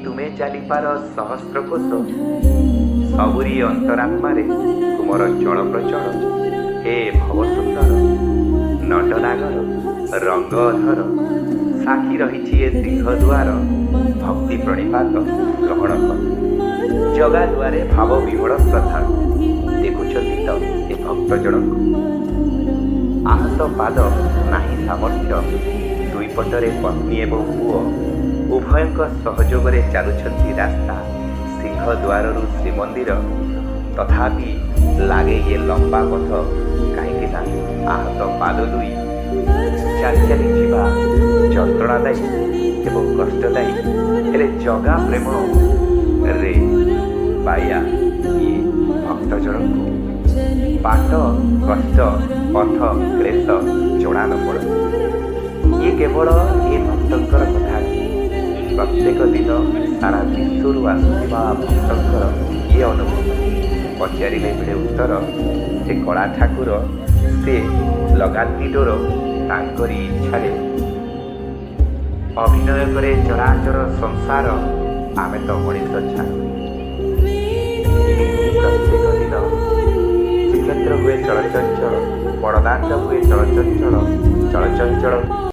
ତୁମେ ଚାଲିପାର ସହସ୍ର କୋଶ, ସବୁରି ଅନ୍ତରାତ୍ମାରେ ତୁମର ଚଳପ୍ରଚଳ। ହେ ଭବସୁନ୍ଦର ନଟନାଗର ରଙ୍ଗ ଅଧର, ସାକ୍ଷୀ ରହିଛି ଏ ସିଂହ ଦୁଆର, ଭକ୍ତି ପ୍ରଣିପାତ ଗ୍ରହଣ କର। ଜଗା ଦୁଆରେ ଭାବ ବିହ୍ୱଳ ଶ୍ରଦ୍ଧାଳୁ। ଦେଖୁଛନ୍ତି ତ ଏ ଭକ୍ତ ଜଣଙ୍କୁ? ଆହତ ପାଦ, ନାହିଁ ସାମର୍ଥ୍ୟ। ଦୁଇ ପଟରେ ପତ୍ନୀ ଏବଂ ପୁଅ, ଉଭୟଙ୍କ ସହଯୋଗରେ ଚାଲୁଛନ୍ତି ରାସ୍ତା ସିଂହ ଦ୍ୱାରରୁ ଶ୍ରୀମନ୍ଦିର। ତଥାପି ଲାଗେ ଇଏ ଲମ୍ବା ପଥ, କାହିଁକି ନା ଆହତ ପାଦ ଦୁଇ ଚାଲି ଚାଲି ଯିବା ଯନ୍ତ୍ରଣାଦାୟୀ ଏବଂ କଷ୍ଟଦାୟୀ। ହେଲେ ଜଗା ପ୍ରେମ ରେ ବାଇଆ ଇଏ ଭକ୍ତ ଜଣଙ୍କୁ ବାଟ, କଷ୍ଟ, ପଥ, କ୍ଲେଶ ଜଣା ନ ପଡ଼େ। ଇଏ କେବଳ ଏ ଭକ୍ତଙ୍କର କଥା ନୁହେଁ, ପ୍ରତ୍ୟେକ ଦିନ ସାରା ବିଶ୍ୱରୁ ଆସୁଥିବା ଭକ୍ତଙ୍କର ଇଏ ଅନୁଭବ। ପଚାରିଲେ ମିଳେ ଉତ୍ତର, ସେ କଳା ଠାକୁର, ସେ ଲଗାନ୍ତି ଡୋର ତାଙ୍କରି ଇଚ୍ଛାରେ ଅଭିନୟ କରେ ଚରାଚର ସଂସାର, ଆମେ ତ ମଣିଷ ଛାର। ଏମିତି ପ୍ରତ୍ୟେକ ଦିନ ଶ୍ରୀକ୍ଷେତ୍ର ହୁଏ ଚଳଚଞ୍ଚଳ, ବଡ଼ଦାଣ୍ଡ ହୁଏ ଚଳଚଞ୍ଚଳ, ଚଳଚଞ୍ଚଳ।